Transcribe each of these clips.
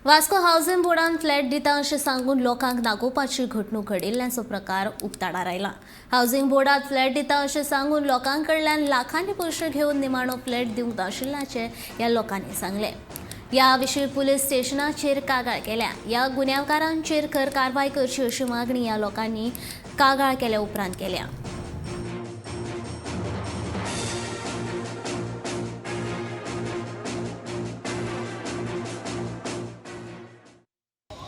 Vasco housing बोर्डान flat दिता अशें सांगून लोकांक दाखोवपाची घडणूक घडिल्ल्याचो प्रकार उक्ताडार आयला. हावसिंग बोर्डात फ्लॅट दिता अशें सांगून लोकां कडल्यान लाखांनी पयशे घेवन निमाणो फ्लॅट दिवंक नाशिल्ल्याचें ह्या लोकांनी सांगलें. ह्या विशीं पुलीस स्टेशनाचेर कागाळ केल्या. ह्या गुन्यांवकारांचेर खर कारवाय करची अशी मागणी ह्या लोकांनी कागाळ केल्या उपरांत केल्या.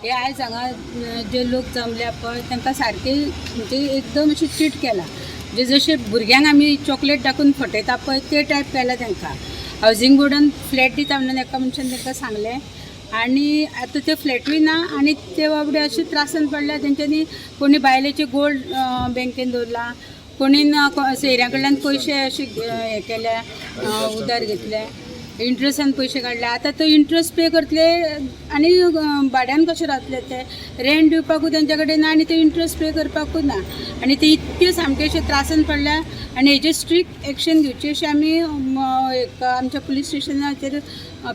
हे आयज हांगा जे लोक जमल्या पळय तांकां सारके म्हणजे एकदम अशें चीट केला. म्हणजे जशे भुरग्यांक आमी चॉकलेट दाखोवन फटयता पळय ते टायप केला तांकां. हावजींग बोर्डान फ्लॅट दिता म्हणून एका मनशान तांकां सांगलें आनी आतां ते फ्लॅटूय ना आनी ते बाबडे अशे त्रासान पडल्या. तेंच्यांनी कोणी बायलेचे गोल्ड बँकेन दवरला, कोणीन सोयऱ्यां कडल्यान पयशे अशे हे केल्या, उधार घेतले, इंट्रस्टान पयशे काडले. आतां तो इंट्रस्ट पे करतले आनी भाड्यान कशें रावतले ते? रेंट दिवपाकूय तेंच्या कडेन ना आनी ते इंट्रस्ट पे करपाकूय ना आनी ते इतके सामके अशे त्रासान पडल्या. आनी हेजेर स्ट्रिक्ट एक्शन घेवची अशें आमी एक आमच्या पुलीस स्टेशनाचेर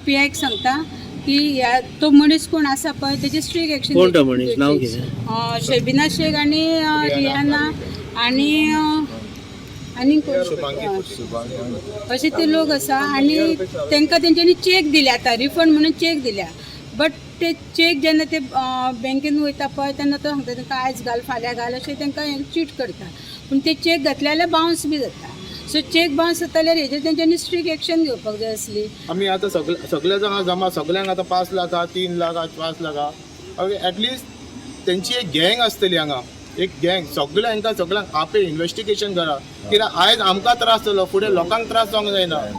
पी आयक सांगता की ह्या तो मनीस कोण आसा पळय तेजेर स्ट्रिक्ट एक्शन. कोण तो मनीस? नांव कितें? शबिना शेख आनी रियाना आनी आनी कोण अशे ते लोक आसा. आनी तांकां तेंच्यांनी चॅक दिल्या, आतां रिफंड म्हणून चॅक दिल्या, बट ते चॅक जेन्ना ते बँकेन वयता पळय तेन्ना तो सांगता तांकां आयज घाल फाल्यां घाल अशें तांकां चीट करता. पूण ते चॅक घातले जाल्यार बावन्स बी जाता. सो चॅक बावन्स जाता जाल्यार हेजेर तेंच्यांनी स्ट्रीक एक्शन घेवपाक जाय आसली. आमी आतां सगळे सगळे जाणां जमा, सगळ्यांक आतां 5 लाख आहा, 3 लाख आहा, 5 लाख आहा. एटलिस्ट तेंची एक गँग आसतली हांगा, एक गँग. सगळे हांकां सगळ्यांक आपे इन्वेस्टिगेशन करा, कित्याक आयज आमकां त्रास जालो, फुडें लोकांक त्रास जावंक जायना.